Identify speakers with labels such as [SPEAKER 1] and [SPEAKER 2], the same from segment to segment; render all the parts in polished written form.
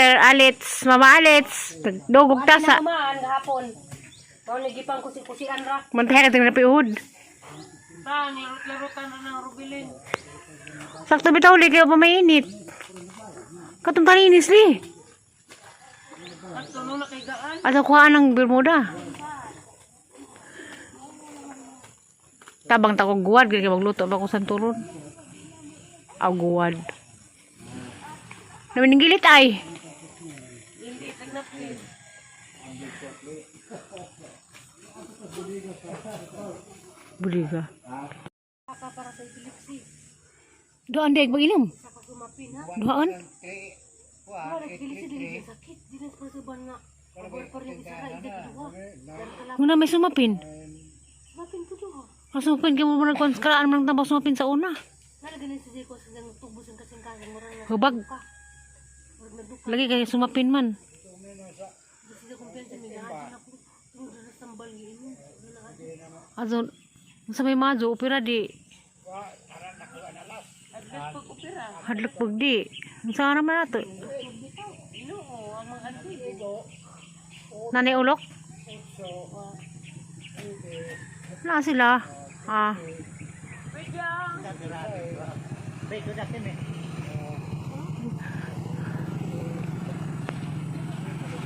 [SPEAKER 1] Mother Alitz, Mama Alitz, nagdugog ta sa
[SPEAKER 2] Naman gahapon. Mao nagipang kusi-kusian ra.
[SPEAKER 1] Mantay ka tingnan piud.
[SPEAKER 2] Tang larot-larotan na ng rubilin.
[SPEAKER 1] Sakto bitaw li kayo pa mainit. Katong taninis li.
[SPEAKER 2] At tuno na kay gaan.
[SPEAKER 1] Ato kuhaan ng Bermuda. Tabang ta ko guwad kay magluto ba ko sa turon. Aw guwad. Namin gilit ay.
[SPEAKER 2] Hindi tagnapin.
[SPEAKER 1] Buliga. Doon dek pag-inom. Doon.
[SPEAKER 2] Sakit di na pasuban nga. Abor pa rin isa ka ida duha.
[SPEAKER 1] Muna may sumapin.
[SPEAKER 2] Sumapin ko duha.
[SPEAKER 1] Kasumapin kay mo muna kung karaan man lang tapos sumapin sa una.
[SPEAKER 2] Nalagay sa ko sa nang tubo sa kasing-kasing murang na.
[SPEAKER 1] Hubag.
[SPEAKER 2] Murag naduka.
[SPEAKER 1] Lagi kay sumapin man.
[SPEAKER 2] Di sila kumpiyansa may gahatid ako. Tungod sa sambal giinom.
[SPEAKER 1] Azo sa may mazo opera di.
[SPEAKER 2] Pag-opera.
[SPEAKER 1] Hadlok pag di. Unsa naman nato?
[SPEAKER 2] Ginoo ang mga antigo.
[SPEAKER 1] Nanay ulok? Na sila. Ah.
[SPEAKER 2] Pwede ah.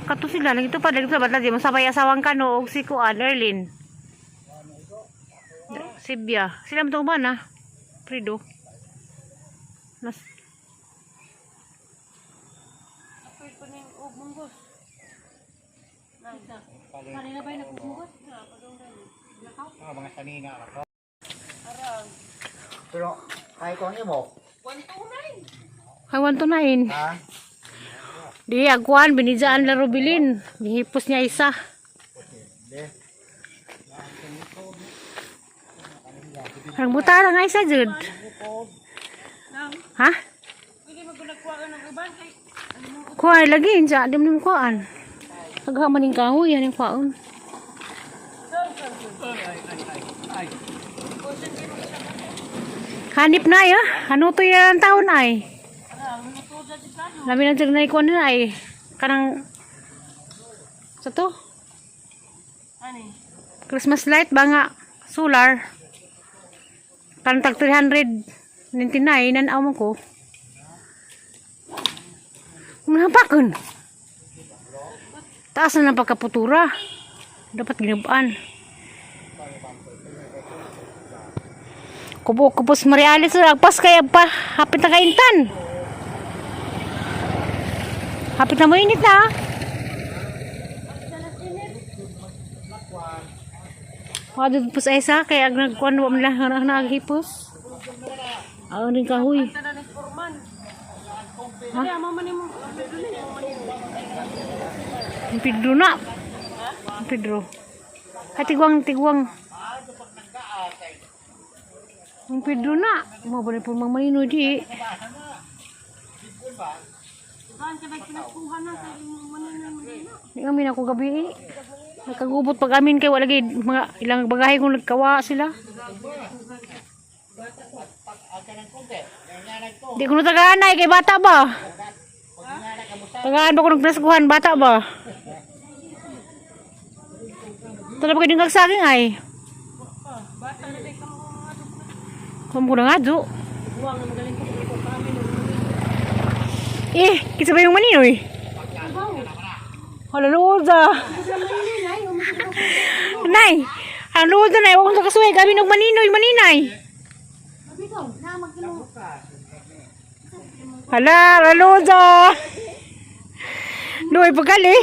[SPEAKER 1] Kato sila lagi to pa lagi to batla di masabay asawang kano og si kuan Erlin. Sibya. Sila mo ba na? Prido. Nas
[SPEAKER 2] Pwede pa ning og munggos. Nasa. Kanina ba yung nagmungos? Na, pagong gani. Lakaw.
[SPEAKER 3] Mga sanina ako.
[SPEAKER 2] Arang.
[SPEAKER 3] Pero, kaya ko ang imo.
[SPEAKER 2] 129.
[SPEAKER 1] Ay 1 to 9.
[SPEAKER 3] Ha?
[SPEAKER 1] Di agkuan binidjaan la Rubilin. Gihipos niya isa.
[SPEAKER 3] Hindi.
[SPEAKER 1] Ang buta lang ay isa jud. Ha?
[SPEAKER 2] Pwede magunagkuha ka ng uban kay
[SPEAKER 1] Kuan lagi inja di mo kuan. Agha man ning kahoy yan ning kuan. Hanip na ya. Ano to yan ang taon ay? Lami na jud na ikuan na ay. Kanang sa to?
[SPEAKER 2] Ani?
[SPEAKER 1] Christmas light ba nga? Solar. Kanang tag 399 nan mo ko. Manapakon. Taas na ng pagkaputura. Dapat ginubaan. Kubo kubos Marialis agpas kay pa hapit na kaintan. Hapit na mainit na. Ah. Wadud po sa isa kay ag nagkuan wa man lang naghipos. Aon rin kahoy.
[SPEAKER 2] Tanan ni Forman. Ha? Kaya mama ni mo.
[SPEAKER 1] Ang Pedro na. Ang Pedro. Ay, tigwang, tigwang. Ang Pedro na. Mo ba na po mga maninoy di.
[SPEAKER 2] Saan ka nagpinaskuhan na sa imong maninoy manino?
[SPEAKER 1] Di amin ako gabi eh. Nakagubot pag amin kay wala gid mga ilang bagahe kung nagkawa sila. Di ko na tagaan ay kay bata ba? Tagaan ba ko nagpinaskuhan bata ba? Tala ba kayo saging ay?
[SPEAKER 2] Bata na kay kamo mga
[SPEAKER 1] Kung ko na nga, Jo.
[SPEAKER 2] Buwang na magaling ko ko kami.
[SPEAKER 1] Eh, kinsa ba yung maninoy? Hala, luod ah. Nay, ang luod na nay, huwag kong kasuway. Kami ng maninoy, maninay. Hala, luod ah. Luoy pagkali.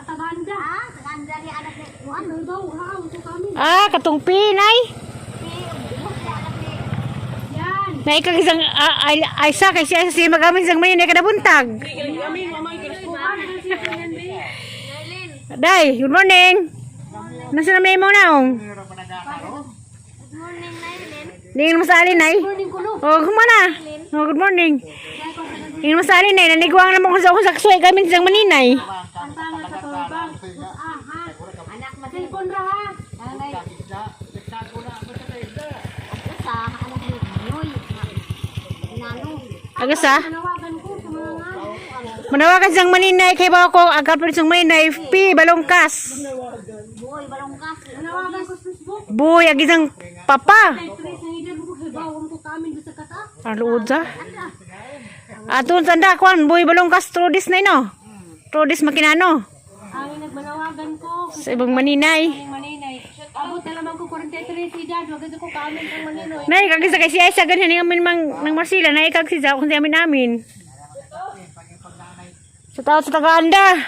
[SPEAKER 2] Taganda.
[SPEAKER 4] Ah, taganda ni anak ni Juan.
[SPEAKER 2] Ano ha, uto kami.
[SPEAKER 1] Ah, katong pinay.
[SPEAKER 2] Yan.
[SPEAKER 1] Nay, kag isang, ah, ay, ay, sa, kay siya, siya magamin isang maninay kadabuntag.
[SPEAKER 2] Kami mamay kinaskuhan.
[SPEAKER 1] Day, good morning. Nasa na may mo naong?
[SPEAKER 4] Good morning, Nailin.
[SPEAKER 1] Tingin mo sa alin, ay?
[SPEAKER 2] Morning kuno.
[SPEAKER 1] Oh, kumana. Oh, good morning. Tingin mo sa alin, ay. Nanigwang naman ko sa akong saksuay kami isang maninay.
[SPEAKER 2] Ang sa power bank. Ah, ha.
[SPEAKER 4] Anak mo
[SPEAKER 2] Cellphone ra ha.
[SPEAKER 4] Nanay. Sa anak ni Noy. Nano.
[SPEAKER 1] Agasa?
[SPEAKER 2] Tanawagan ko sa mga nga.
[SPEAKER 1] Manawagan siyang maninay kay ba ko ang girlfriend siyang maninay P Balongkas.
[SPEAKER 4] Boy, balongkas.
[SPEAKER 2] Nanawagan ko sa Facebook.
[SPEAKER 1] Boy, ag isang papa.
[SPEAKER 2] Ay, tres na edad mo ko hibaw ko kaamin bisag kata.
[SPEAKER 1] Ang luod sa. Aton sanda kwan Boy Balongkas Trudis na ino. Trudis makinano
[SPEAKER 2] Ang nagmanawagan ko
[SPEAKER 1] sa ibang maninay.
[SPEAKER 2] ang maninay. Abot na naman ko 43 edad, wag ko kaamin ang maninoy.
[SPEAKER 1] Nay, kag isa kay siya isa ganyan ni amin mang nang Marsila nay kag siya kung siya amin amin. Sa tao sa tagaanda.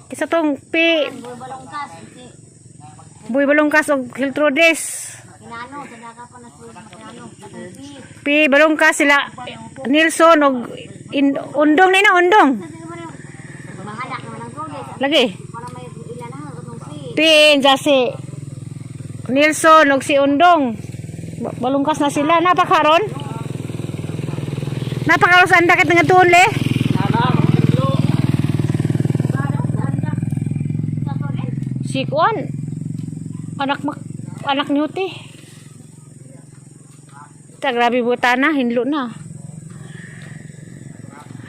[SPEAKER 1] Kisa tong P
[SPEAKER 4] Boy, balongkas. Si
[SPEAKER 1] Boy Balongkas og Hiltrodes.
[SPEAKER 4] Makinano, sadaka pa na sa Makinano. Katong pi.
[SPEAKER 1] P Balongkas sila Nilson og in, Undong na ino Undong.
[SPEAKER 4] Mga anak naman ang roles.
[SPEAKER 1] Lagi.
[SPEAKER 4] Para may ilan na katong pi.
[SPEAKER 1] P si Nilson og si Undong. Balungkas na sila napakaron. Napakaron sa anda kit nga tuon le. Si Kuan. Anak mak anak ni Uti. Ta grabe buta na, hinlo na.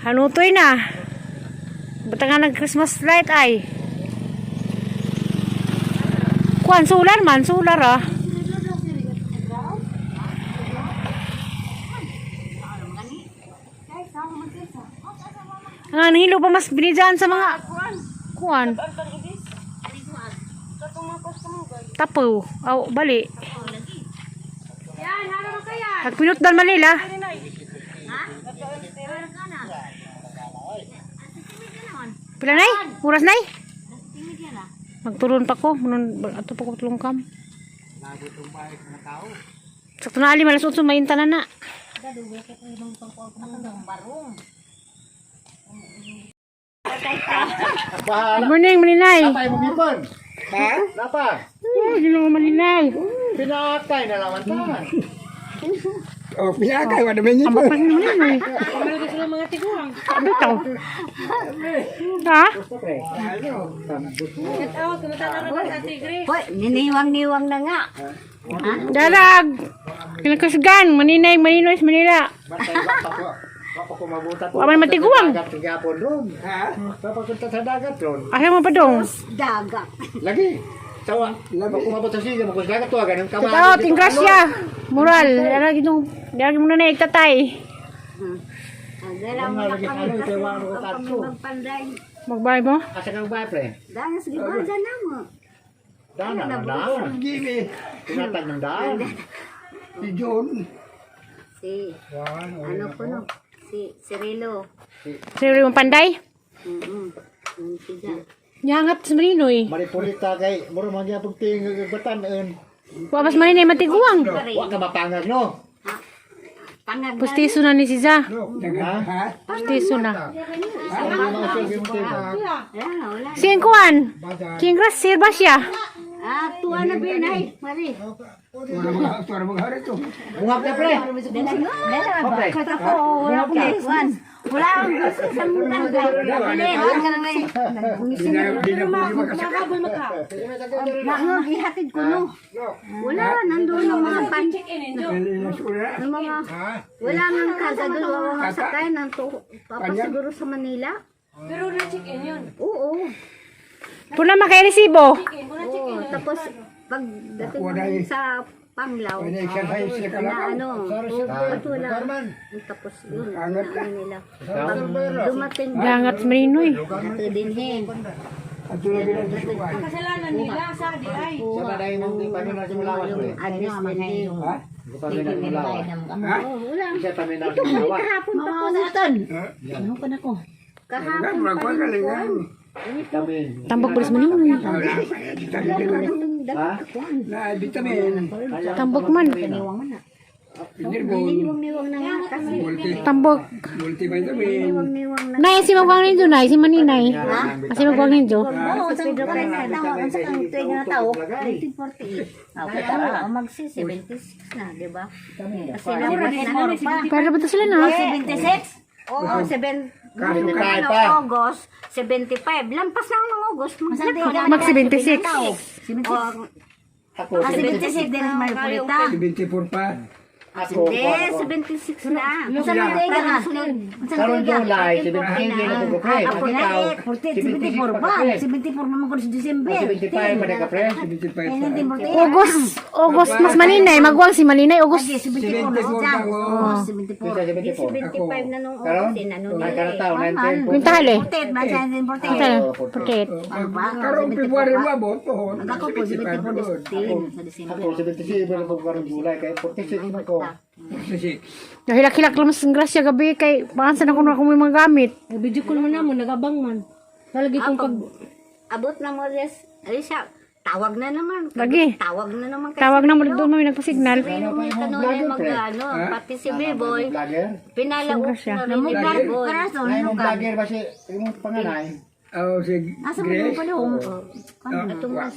[SPEAKER 1] Hanutoy na. Buta nga nag Christmas light ay. Kuan solar man, solar ah. Ang nahilo pa mas binidyan sa mga kuan. Tapo. Aw, bali.
[SPEAKER 2] Yan, haro na kaya.
[SPEAKER 1] Nagpinutdan Manila. Pila nay? Oras nay? Magturon pa ko. Munon, ato pa ko tulong kam. Sakto na ali, malas 8, mainta na na.
[SPEAKER 3] Bahala.
[SPEAKER 1] Good morning, Maninay.
[SPEAKER 3] Napay mo gipon. Ha? Napa.
[SPEAKER 1] Oh, ginoo Maninay.
[SPEAKER 3] Pinakay na naman ta.
[SPEAKER 5] Oh, pinakay, wala naman yun.
[SPEAKER 1] Ambak pa ni Maninay.
[SPEAKER 2] Pamalo sila mga tiguang.
[SPEAKER 1] Sabi to. Ha?
[SPEAKER 3] Pre.
[SPEAKER 2] Shout out, kumata na sa tigre.
[SPEAKER 4] Hoy, niniwang-niwang na nga.
[SPEAKER 1] Dalag. Kinakusgan, Maninay, Maninoy sa Manila.
[SPEAKER 3] Bantay ba ko? Baka ko mabutat.
[SPEAKER 1] Wa man matiguang.
[SPEAKER 3] Dagat gapon ron. Ha? Papapunta sa dagat ron.
[SPEAKER 1] Ayaw mo pa dong.
[SPEAKER 4] Dagat.
[SPEAKER 3] Lagi. Sawa, laba ko mabot sa siga mo kus dagat to ganun ka.
[SPEAKER 1] Shout out, Ingrasya. Moral. Dalag itong, dalag mo na na iktatay.
[SPEAKER 4] Dala mo na kami kasi kami magpanday.
[SPEAKER 1] Magbay mo?
[SPEAKER 3] Asa kang ba pre?
[SPEAKER 4] Dahil sige ba dyan na mo.
[SPEAKER 3] Daan na daan.
[SPEAKER 5] Gini,
[SPEAKER 3] Tinatag ng daan.
[SPEAKER 5] si John.
[SPEAKER 4] Si, ano po no? Si Cirilo.
[SPEAKER 1] Sino yung panday?
[SPEAKER 4] Yung siga.
[SPEAKER 1] Nyangat sa Maninoy.
[SPEAKER 3] Maripulita kay mura man gyapon tingog batan-en.
[SPEAKER 1] Wa mas Maninay matiguang.
[SPEAKER 3] Wa ka mapangag no.
[SPEAKER 4] Pangag
[SPEAKER 1] Pustiso na ni Siza.
[SPEAKER 5] Ha?
[SPEAKER 1] Pustiso na.
[SPEAKER 4] Ah, wala.
[SPEAKER 1] Siyang kuan. King Gras, sir ba siya?
[SPEAKER 4] Ah, tuwa na binay. Mari.
[SPEAKER 5] Wala mga hari to.
[SPEAKER 3] Bungak na pre.
[SPEAKER 4] Dala ba? Ako, wala akong kuwan. Wala akong gusto sa muna. Dali, wala ka na
[SPEAKER 5] Di na, di na pwede makasakay.
[SPEAKER 2] Makabol maka.
[SPEAKER 4] Nangog, ihatid ko no. Wala, nandun ang mga pan.
[SPEAKER 2] Check in enjo.
[SPEAKER 4] Ang mga, wala nang kagadol, wala nga sakay. Nanto, papasiguro sa Manila.
[SPEAKER 2] Pero na check in yun.
[SPEAKER 4] Oo.
[SPEAKER 1] Puna makaresibo.
[SPEAKER 2] Check in, muna check in.
[SPEAKER 4] Oo, tapos pagdating sa Panglao,
[SPEAKER 5] Wala exercise siya
[SPEAKER 4] na
[SPEAKER 5] kalakaw.
[SPEAKER 4] ano, ba't wala? Tapos yun,
[SPEAKER 5] Angat
[SPEAKER 4] na ano nila. Pag dumating
[SPEAKER 1] Nyangat sa Maninoy.
[SPEAKER 4] dito din eh.
[SPEAKER 5] At tulad ng susukan.
[SPEAKER 2] Kasalanan nila sa di ay.
[SPEAKER 3] Sa baday mong paano na simulawas pre.
[SPEAKER 4] Address din eh.
[SPEAKER 5] Ha?
[SPEAKER 3] Paano na simulawas.
[SPEAKER 5] Ha?
[SPEAKER 4] Wala.
[SPEAKER 3] Isa pa na simulawas.
[SPEAKER 4] Kahapon pa ko.
[SPEAKER 5] Ano
[SPEAKER 4] Kahapon
[SPEAKER 5] Wala,
[SPEAKER 4] pa
[SPEAKER 5] wala,
[SPEAKER 4] rin
[SPEAKER 5] galingan.
[SPEAKER 3] Kami.
[SPEAKER 1] Tambak pulis Maninoy.
[SPEAKER 5] Wala, vitamin.
[SPEAKER 3] Ha?
[SPEAKER 5] Na, vitamin.
[SPEAKER 1] Tambak man.
[SPEAKER 5] Pinyergon.
[SPEAKER 4] Niwang-niwang na nga kasi.
[SPEAKER 5] Multi,
[SPEAKER 1] Tambak.
[SPEAKER 5] multivitamin.
[SPEAKER 4] Niwang-niwang na.
[SPEAKER 1] Nay, si magwang ninyo, nay. Si Maninay. Si magwang ninyo.
[SPEAKER 4] Oo, sa Pedro Kaya tao, ang sa kang tuwing na tao, 1948. Oo, magsi 76 na, di ba? Kasi nabuhat na pa.
[SPEAKER 1] Para ba to sila na?
[SPEAKER 4] 76? Oo, 7
[SPEAKER 3] Kaso
[SPEAKER 4] ano,
[SPEAKER 3] pa.
[SPEAKER 4] August, 75. Lampas lang ng August.
[SPEAKER 1] Mag 76.
[SPEAKER 4] Oo,
[SPEAKER 3] Ako
[SPEAKER 4] 76 din may pulita.
[SPEAKER 5] 74 pa.
[SPEAKER 3] Ako,
[SPEAKER 4] Hindi, 76 na. Unsa man tuig ka? Unsa
[SPEAKER 3] Karon July, 77 na ko pre.
[SPEAKER 4] Ah, 48, 74 ba? 74 naman ko sa December.
[SPEAKER 3] 75 pa na ka pre.
[SPEAKER 5] 75
[SPEAKER 4] Eh,
[SPEAKER 5] pa.
[SPEAKER 4] 1948.
[SPEAKER 1] August, August mas malinay, magwang si malinay August.
[SPEAKER 4] Lagi, 74 na
[SPEAKER 5] 74
[SPEAKER 4] siya.
[SPEAKER 5] pa ako.
[SPEAKER 4] Oo, 74.
[SPEAKER 3] Kinsa 74?
[SPEAKER 4] 75 na nung
[SPEAKER 3] Karon?
[SPEAKER 4] August, eh, ano
[SPEAKER 3] Ay,
[SPEAKER 4] nila
[SPEAKER 3] karon
[SPEAKER 4] eh.
[SPEAKER 3] taon, 19.
[SPEAKER 1] Kwintahal eh.
[SPEAKER 4] 48 ba siya? 1948.
[SPEAKER 1] Kwintahal, 48.
[SPEAKER 4] Ano ba?
[SPEAKER 5] Karong February mo abot, oh,
[SPEAKER 4] Ang ako po,
[SPEAKER 5] 75
[SPEAKER 4] 74
[SPEAKER 5] doon.
[SPEAKER 4] sa December.
[SPEAKER 3] Ako, 77 na ko karon July kay 46 na ko.
[SPEAKER 5] 46.
[SPEAKER 1] Nahilak-hilak lang mas grasya gabi kay paansan ako na akong may mga gamit.
[SPEAKER 2] Video call man namo nagabang man. Nalagi kong pag
[SPEAKER 4] Abot na mo, yes. Ay siya, tawag na naman.
[SPEAKER 1] Lagi.
[SPEAKER 4] Tawag na naman. kay
[SPEAKER 1] Tawag
[SPEAKER 4] si
[SPEAKER 1] na mo
[SPEAKER 4] Bebo.
[SPEAKER 1] doon may nagpa-signal.
[SPEAKER 4] Pero may kanunay mag ano, pati si Beboy,
[SPEAKER 3] Vlogger?
[SPEAKER 4] pinalaok na rin ni Beboy.
[SPEAKER 3] Ay, mong vlogger ba si imong panganay?
[SPEAKER 5] Oh, si Grace.
[SPEAKER 4] Ito mas,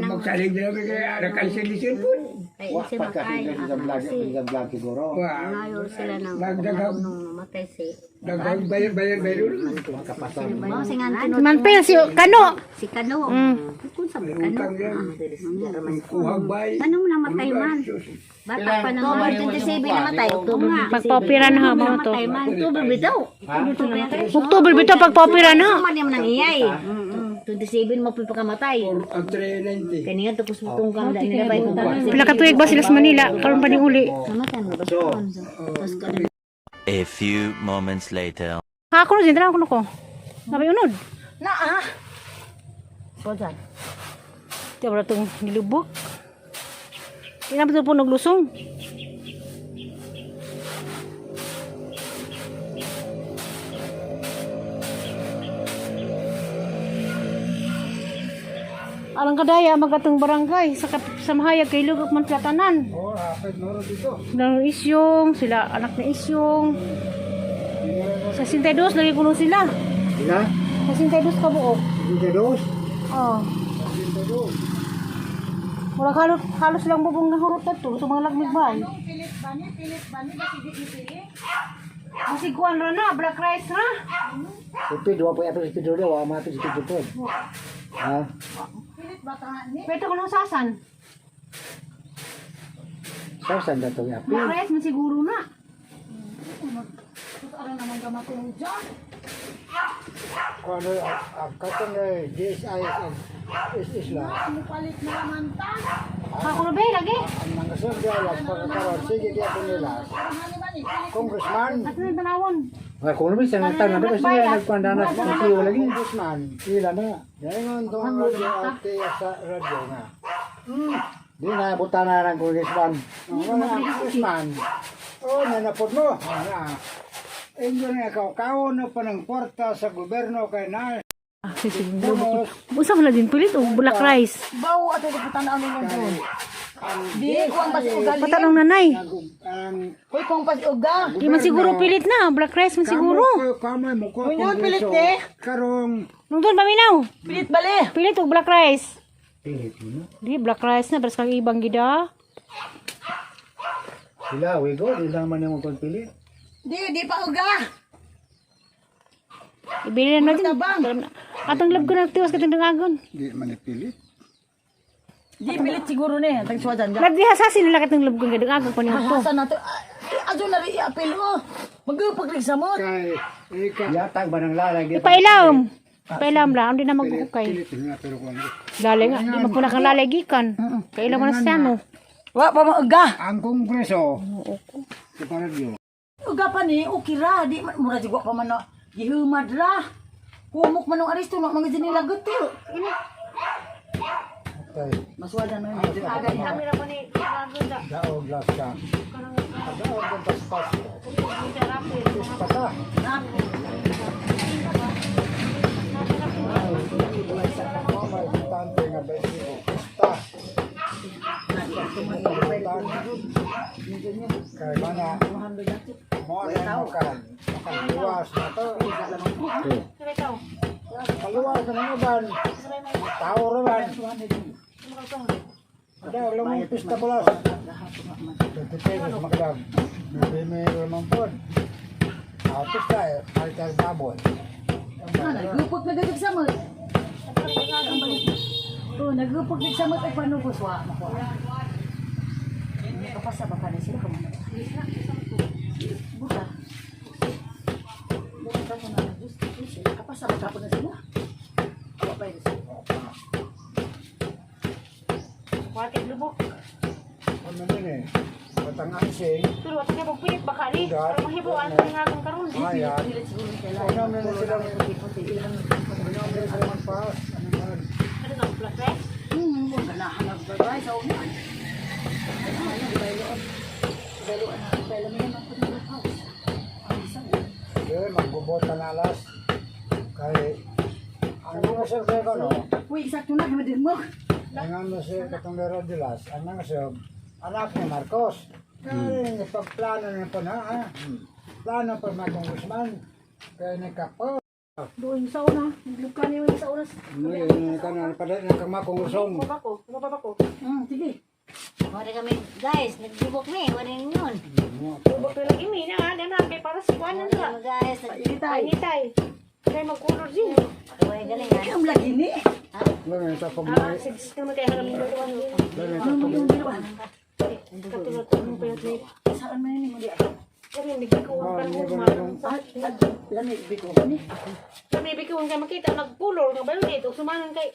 [SPEAKER 5] Magsalig na lang kaya nakaisel ni cellphone.
[SPEAKER 4] ay
[SPEAKER 3] Wa
[SPEAKER 4] si
[SPEAKER 3] pa kasi
[SPEAKER 4] Makay.
[SPEAKER 3] sa vlog, sa vlog siguro.
[SPEAKER 5] Wa,
[SPEAKER 4] Ngayon sila nang
[SPEAKER 5] Nagdaghang-
[SPEAKER 4] nung namatay si
[SPEAKER 5] daghang bayar bayar bayar.
[SPEAKER 3] Makapasan.
[SPEAKER 4] Oh, si Ngantino.
[SPEAKER 1] Manpil si Kano.
[SPEAKER 4] Si Kano. Kung sa
[SPEAKER 5] May
[SPEAKER 4] Kano.
[SPEAKER 5] utang yan. Ang kuhag bay.
[SPEAKER 4] Anong namatay man? Bata pa naman. 27 namatay. October.
[SPEAKER 1] Pagpaopera na ha mo to.
[SPEAKER 4] Namatay man. October bitaw.
[SPEAKER 1] October bitaw pagpaopera na.
[SPEAKER 4] Man yung nang iyay. 27 mo pa pagkamatay.
[SPEAKER 5] Ang 390.
[SPEAKER 4] Kaya nga tapos mo tungkang dahil nila ba itong
[SPEAKER 1] Pila ka tuig ba sila sa Manila karon pa ni uli.
[SPEAKER 4] Namatay mo ba siya? Tapos ka
[SPEAKER 6] A few moments later.
[SPEAKER 1] Ha ako na din ko ko. Nabay unod.
[SPEAKER 4] Na ah. Bojan.
[SPEAKER 1] Di ba itong nilubok? Di na ba po naglusong? Alang kadaya magatong barangay sa sa Mahayag kay Lugok man platanan.
[SPEAKER 5] Oh, hapit noro dito.
[SPEAKER 1] Nang isyong sila anak na isyong. Sa 62 lagi kuno sila.
[SPEAKER 3] Sila?
[SPEAKER 1] Sa 62 ka buok.
[SPEAKER 3] 72?
[SPEAKER 1] Oh. Murag halos, halos lang bubong na hurot na to sa mga lagmig ba?
[SPEAKER 2] pilit ba ni? Pilit ba ni? Kasi di ipili.
[SPEAKER 1] Masig kuan ra na, black rice ra.
[SPEAKER 3] Si Pedro, wa pa si Pedro daw, wa mati si Pedro po. Ha?
[SPEAKER 2] Pilit ba ta ni?
[SPEAKER 1] Pwede ko nang sasan.
[SPEAKER 3] Sausan na to ya.
[SPEAKER 1] Black rice man siguro na.
[SPEAKER 2] Aron naman gamatong dyan.
[SPEAKER 5] Kuno ang katong DSI is Islam.
[SPEAKER 2] Mupalit na naman ta.
[SPEAKER 1] Ako na ba lagi?
[SPEAKER 5] Ang mga surgeon pagkakaroon sige di ako nila. Congressman,
[SPEAKER 1] Ato na tanawon.
[SPEAKER 3] Nga kung naman sa tanan ba siya nagpanda na siyo lagi.
[SPEAKER 5] Congressman,
[SPEAKER 3] Ila na.
[SPEAKER 5] Ngayon doon radyo at sa radyo nga.
[SPEAKER 3] Di na buta na ng congressman.
[SPEAKER 5] Wala ang congressman. Oh, nanapod mo. Na. Inyo nga kaukaon na pa ng kwarta sa gobyerno kay na
[SPEAKER 1] Ah, sisig. Unsa man na din pilit og black rice.
[SPEAKER 2] Bawo ato ko tan-aw ninyo doon. Di ko ang pasuga.
[SPEAKER 1] Patanong nanay.
[SPEAKER 5] ang
[SPEAKER 2] Hoy kung pasuga.
[SPEAKER 1] Di man siguro pilit na, black rice man siguro.
[SPEAKER 5] Kamay mo ko
[SPEAKER 2] Uy, pilit ni.
[SPEAKER 5] Karong
[SPEAKER 1] Nung doon paminaw.
[SPEAKER 2] Pilit bali.
[SPEAKER 1] Pilit og black rice.
[SPEAKER 3] Pilit mo na.
[SPEAKER 1] Di black rice na baras kang ibang gida.
[SPEAKER 3] Sila wigo, di lang man yung pilit.
[SPEAKER 2] Di di pa uga.
[SPEAKER 1] Ibili na natin. Atong lab ko na tiwas katong dangagon.
[SPEAKER 5] di man pilit.
[SPEAKER 2] Di pilit siguro ni. Tagsuwadan.
[SPEAKER 1] Lab diha sa sinula katong lab ko nga dangagon pa niyo to.
[SPEAKER 2] Asa na to? Ajo na rin i-appeal mo. Magpagligsamot.
[SPEAKER 5] Kay ika
[SPEAKER 3] Yatag ba ng lalay?
[SPEAKER 1] Ipailam. Ipailam lang, hindi na maghukay.
[SPEAKER 5] pilit nga pero kung ano.
[SPEAKER 1] Lalay nga, di mapuna kang lalay gikan. Kailan mo na siya no.
[SPEAKER 2] Wa pa mo uga.
[SPEAKER 5] Ang kongreso sa radyo.
[SPEAKER 2] Uga pa ni okay ra di man mura jud wa pa man na gihumad ra. Kumok man ang aristo na mga dinila gutil.
[SPEAKER 5] Kay
[SPEAKER 2] Maswadan man.
[SPEAKER 5] daog las ka. Daog ang paspas. Pata. May importante nga besibo. Pista. Kay mana mo na mo kan. Makaluwas na to. Kaluwas na mga ban. Tao ra ban. Daog lang mong pista pala. 20 pesos makadam. May may ramang po. Ah, pista eh. Palitan baboy.
[SPEAKER 2] Nagupag na gagag samot. Oh, nagupag nagsamot ay paano ko swa. Kapasa ba ka na sila kamuno.
[SPEAKER 7] Buta. Buta ko na Diyos. Kapasa ka na sila. Awa pa yun.
[SPEAKER 1] Watik lubok.
[SPEAKER 5] Ano din eh. Batang ansing.
[SPEAKER 1] Pero ato kay pagpilit baka ni.
[SPEAKER 5] Ugat.
[SPEAKER 1] Pero mahibuan sa nga akong karon.
[SPEAKER 5] Ayan.
[SPEAKER 7] Pilit siguro kailangan.
[SPEAKER 5] Una mo na sila. Una mo na sila magpaas. Ano man.
[SPEAKER 1] Ano nga plus eh?
[SPEAKER 7] Kung ganahan magbabay sa una. Ano, bayloan. Bayloan na, bayloan na naman po ng house. Ang isang.
[SPEAKER 5] Sige, magbubot ka na alas. Kay, ang mga sir kayo ko, no?
[SPEAKER 7] Uy, sakto na, himadin mo.
[SPEAKER 5] Ang ano siya katong Lero Dilas, ang ano siya, anak ni Marcos. Kaya pagplano na po na, ha? Plano pa mga congressman. Kaya nagkapo.
[SPEAKER 2] Doon sa una, naglugka niyo sa una.
[SPEAKER 5] Ano ka na, palit na kang mga kongresong.
[SPEAKER 1] Baba ko, baba ko.
[SPEAKER 7] Sige.
[SPEAKER 4] Wala kami, guys, naglubok ni, wala yun.
[SPEAKER 1] Lubok na lang imi na, na kay para sa kuan na
[SPEAKER 4] Wala kami, guys,
[SPEAKER 7] Painitay.
[SPEAKER 1] Painitay. Kay magkulor din.
[SPEAKER 4] wala galing ha.
[SPEAKER 7] Ang lagi ni.
[SPEAKER 5] Lalo ito pag
[SPEAKER 1] Ah,
[SPEAKER 5] may,
[SPEAKER 1] sige naman kay harap ng lutuan.
[SPEAKER 5] lalo ito pag
[SPEAKER 7] Yung biluan.
[SPEAKER 1] Katulad ko nung payat ni.
[SPEAKER 7] Saan man yun mo di ako.
[SPEAKER 1] Kami bigyan ko ang
[SPEAKER 5] Oh,
[SPEAKER 1] karon
[SPEAKER 5] hindi ko
[SPEAKER 1] ma.
[SPEAKER 5] na yung-
[SPEAKER 7] Ah, lamig biko ni.
[SPEAKER 1] Kami bigyan ko kay makita nagkulor nga bayo dito sumanan kay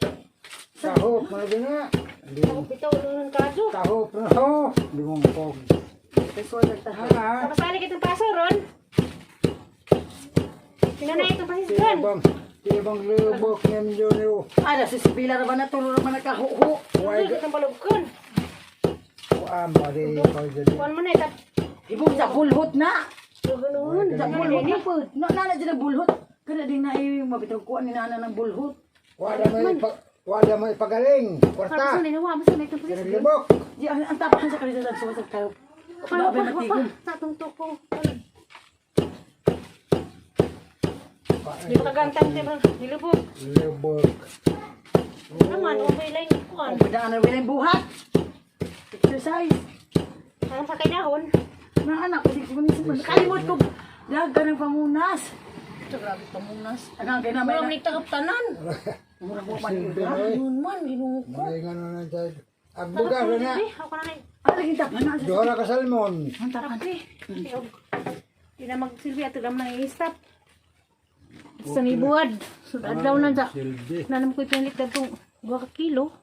[SPEAKER 5] Kahop, mga gina. Hindi,
[SPEAKER 1] bitaw nun kadyo.
[SPEAKER 5] kahop na ho. Hindi mong pog.
[SPEAKER 7] Pesol nagtaha.
[SPEAKER 5] Ha?
[SPEAKER 1] Kapasali kitang paso ron. Sinanay itong pasisgan.
[SPEAKER 5] Tibang, tibang lubok niya niyo.
[SPEAKER 7] Ala si Sibila ra ba na tulo ra ba nakahuho.
[SPEAKER 5] Huwag,
[SPEAKER 1] Ano itong palugkon?
[SPEAKER 5] ah, mali, ko dyan.
[SPEAKER 1] Kuan mo na itap.
[SPEAKER 7] Ibong sa bulhot na.
[SPEAKER 1] Ganun.
[SPEAKER 7] Sa bulhot na po. Na nana dyan ang bulhot. Kada din na ay mabitaw kuan ni nana ng bulhot.
[SPEAKER 5] Wala may, wala may pagaling.
[SPEAKER 1] Para
[SPEAKER 5] Kwarta.
[SPEAKER 1] sa ninawa, basta na itong pasisgan.
[SPEAKER 5] Lubok.
[SPEAKER 7] Di ang tapahan sa kalidad sa sumasag tayo.
[SPEAKER 1] Pa,
[SPEAKER 7] Ba
[SPEAKER 1] pa, pa, pa. Sa atong tuko. Di ba kagantang di ba? Nilubog.
[SPEAKER 5] Lubok.
[SPEAKER 1] Naman, okay lang yung kuan.
[SPEAKER 7] Padaan na wala buhat. Exercise.
[SPEAKER 1] Ang sa kainahon.
[SPEAKER 7] Mga anak, kasi ko ni Kalimot ko. Lag ka ng pamunas. Ito grabe pamunas. Ano ang kinamay
[SPEAKER 2] Murang
[SPEAKER 7] na?
[SPEAKER 2] nagtagaptanan.
[SPEAKER 7] Murag mo man.
[SPEAKER 5] Silbi na eh.
[SPEAKER 2] Yun man, ginoo ko.
[SPEAKER 5] Mga nga na tayo. Ang buga na.
[SPEAKER 1] Eh, ako na na.
[SPEAKER 7] Ah, laging tapan na.
[SPEAKER 5] Duha na ka salmon.
[SPEAKER 7] Ang tapan.
[SPEAKER 1] Di na magsilbi ato lang nang i-stop. Sa nibuad. So, adlaw na sa.
[SPEAKER 5] Silbi.
[SPEAKER 1] Nanam ko ipilit na itong 2 kilo.